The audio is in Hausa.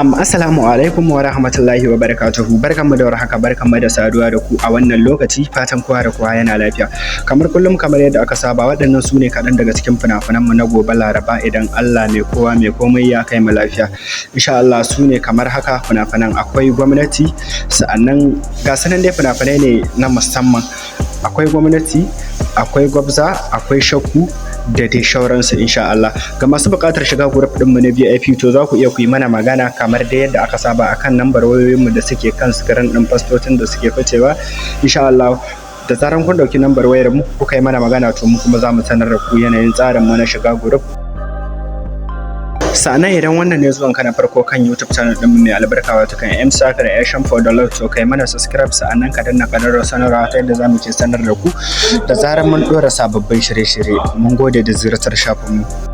Assalamu alaikum wa rahmatullahi wa barakatuhu. Barkanmu da warhaka, barkanmu da saduwa da ku a wannan lokaci. Fatan kowa da kowa yana lafiya. Kamar kullum, kamar yadda aka saba, waɗannan su ne kaɗan daga cikin fina-finanmu na gobe Laraba, idan Allah mai kowa mai komai ya kai mu lafiya. Insha Allah su ne kamar haka fina-finan: akwai Gwamnati, sa'annan ga sanan dai fina-finai ne na musamman. Akwai Gwamnati, akwai Gwabza, akwai Shakku da dai shauransu, insha Allah. Ga masu buƙatar shiga group ɗinmu na VIP, to za ku iya ku yi mana magana kamar da yadda aka saba akan nambar wayoyinmu da suke kan screen ɗin fastocin da suke ficewa. Insha Allah da zaran kun ɗauki nambar wayar mu kuka yi mana magana, to mu kuma za mu sanar da ku yanayin tsarin mu na shiga group. Sa'annan idan wannan ne zuwan ka na farko kan YouTube channel ɗinmu mai albarka, wato kan M Sakar Asian for the Lord, to kai mana subscribe, sa'annan ka danna ƙararrawar sanarwa ta yadda za mu ke sanar da ku da zarar mun ɗora sababbin shirye-shirye. Mun gode da ziyartar shafinmu.